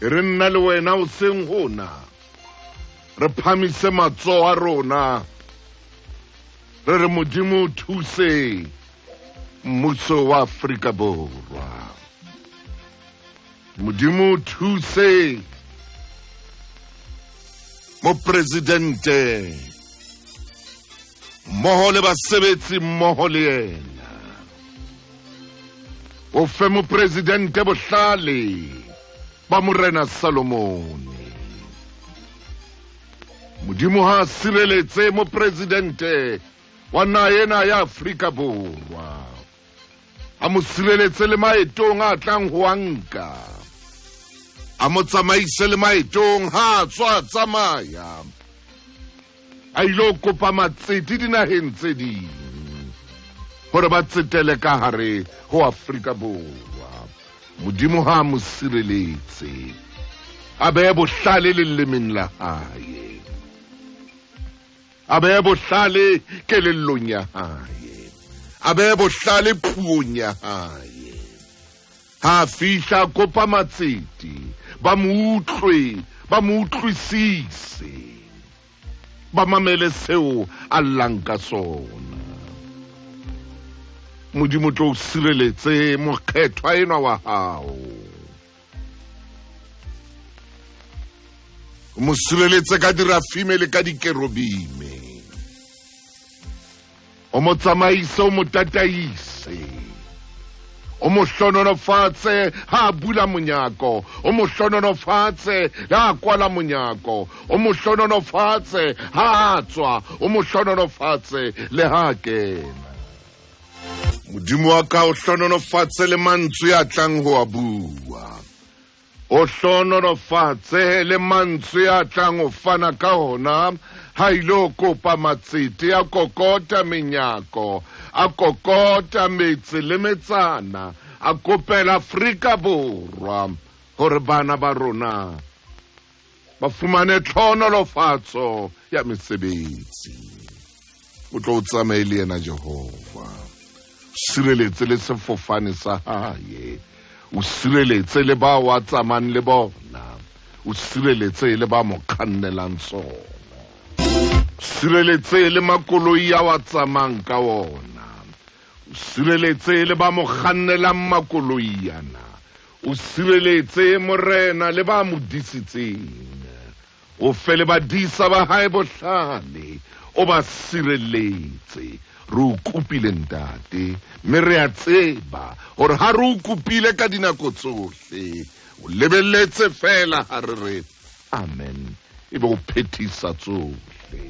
E re nna le wena o seng hona re phamise matsoho a rona, re re Modimo o thuse mmuso wa Afrika Borwa. Modimo o thuse mopresidente mmoho le basebetsi mmoho le yena. O fe mopresidente bohlale ba Morena Salomone. Modimo ha a sireletse mopresidente wa naha ena ya Afrika Borwa, a mo sireletse le maetong a tlang ho a nka, a mo tsamaise le maetong ha a tswa tsamaya a ile kopa matsete dinaheng tse ding hore ba tsetele ka hare ho Afrika Borwa. Modimo ha a mo sireletse, a behe bohlale lelemeng la hae, a behe bohlale kelellong ya hae, a behe bohlale puong ya hae. Ha a fihla kopa matsete, ba mo utlwe, ba mo utlwisise, ba mamele seo a llang ka sona. Modimo tlo o sireletse mokgethwa enwa wa hao, o mo sireletse ka dirafime le ka dikerobime, o mo tsamaise, o mo tataise, o mo hlononofatse ha a bula monyako, o mo hlononofatse le ha a kwala monyako, o mo hlononofatse ha a tswa, o mo hlononofatse le ha a kena. Modimo wa ka o hlononofatse le mantswe a tlang ho a bua, o hlononofatse le mantswe a tlang ho fana ka ona ha ile o kopa matsete, a kokota menyako, a kokota metse le metsana, a kopela Afrika Borwa hore bana ba rona ba fumane tlhohonolofatso ya mesebetsi. O tlo o tsamaye le yena Jehova, sireletse le sefofane sa hae, o sireletse le ba wa tsamayang le bona, o sireletse le ba mo kgannelang sona, sireletse le makoloi a wa tsamayang ka ona, o sireletse le ba mo kgannelang makoloi ana, o sireletse Morena le ba mo disitseng, o fe le badisa ba hae bohlale, o ba sireletse. Re o kopile Ntate, mme re a tseba hore ha re o kopile ka dinako tsohle o lebelletse fela ha re re amen, ebe o phethisa tsohle.